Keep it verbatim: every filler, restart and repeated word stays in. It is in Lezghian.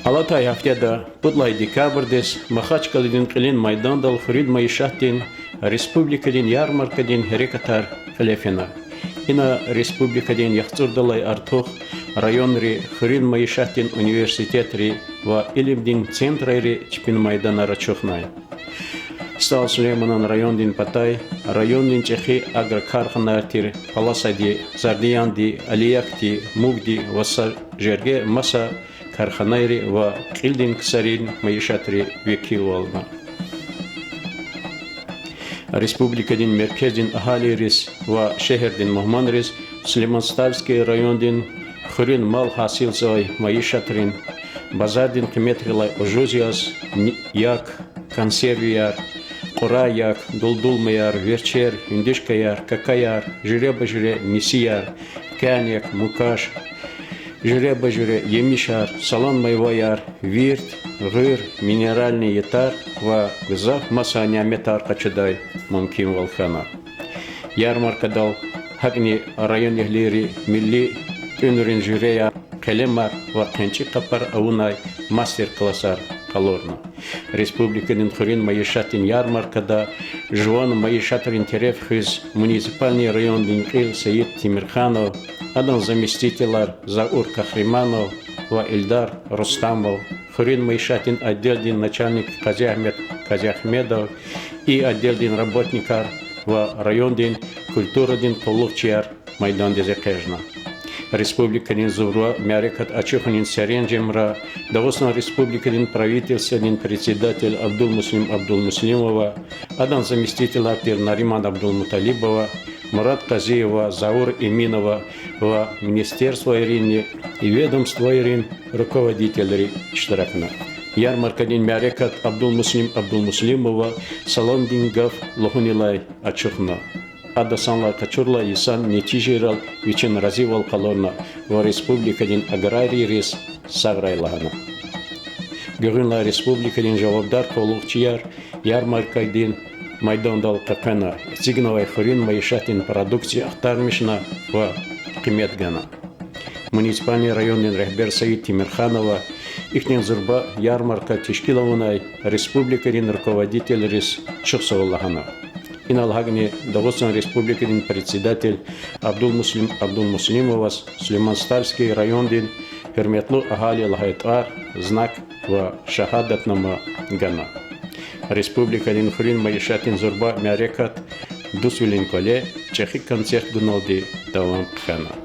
Алатай гьафтеда, пуд лагьай декабрдиз, Махачкъаладин кьилин майдандал хуьруьн майишатдин республикадин ярмаркадин гьерекатар кьиле фена. Ина республикадин яхцӀурдалай артух районри, хуьруьн майишатдин университетри ва илимдин центрайри чпин майданар ачухнай. СтӀал Сулейманан райондин патай райондин чӀехи агрокарханаяр тир Паласади, Зардиянди, Алиякди, Мугди ва са жерге маса карханайри ва кьилдин ксарин майишатри векилвална. Республикадин меркездин агьалийриз ва шегьердин мугьманриз Сулейман-Стальский райондин хуьруьн мал гьасилзавай майишатрин базардин къиметрилай ужуз яз ни-, як, консервияр, кьурай як, дулдулмаяр, верчер, гьуьндуьшкаяр, какаяр, жуьреба-жуьре нисияр, кяник, мукаш, жуьреба-жуьре емишар, салан майваяр, вирт, гъуьр, минеральный ятар ва гзаф маса няметар къачудай мумкинвал хьана. Ярмаркадал гьакӀни районэгьлийри милли тӀуьнрин жуьреяр, къелемар ва хъенчӀин къапар авунай мастер-классар къалурна. Республикадин хуьруьн майишатдин ярмаркада жуван майишатрин тереф хуьз муниципальный райондин кьил Саид Темирханов, адан заместителар Заур Кахриманов ва Илдар Рустамов, хуьруьн майишатдин отделдин начальник Къазиагьмед Къазиагьмедов, и отделдин работникар ва райондин культурадин къуллугъчияр майдандиз экъечӀна. Республикадин зурба мярекат ачухунин серенжемра Дагъустан Республикадин Правительстводин председатель Абдулмуслим Абдулмуслимова, адан заместителар тир Нариман Абдулмуталибова, Мурад Къазиева, Заур Эминова ва министерствойринни ведомствойрин руководителри иштиракна. Ярмаркадин мярекат Абдулмуслим Абдулмуслимова саламдин гаф лугьунилай ачухна. Ада санлай къачурла, йисан нетижайрал вичин разивал къалурна ва республикадин аграрийриз сагърай лагьана. Гуьгъуьнлай республикадин жавабдар къуллугъчияр ярмаркадин майдандал къекъвена, эцигнавай хуьруьн майишатдин продукция ахтармишна ва къимет гана. Муниципальный райондин регьбер Саид Темирханова ихьтин зурба ярмарка тешкил авунай республикадин руководителриз чухсагъул лагьана. Инал гьакӀни Дагъустан Республикадин председатель Абдулмуслим Абдулмуслимоваз Сулейман-Стальский райондин Гьуьрметлу агьали лагьай тӀвар, знак ва шагьадатнама гана. Республикадин хуьруьн майишатдин зурба мярекат дуствилин кӀвале чӀехи концерт гуналди давам хъхьена.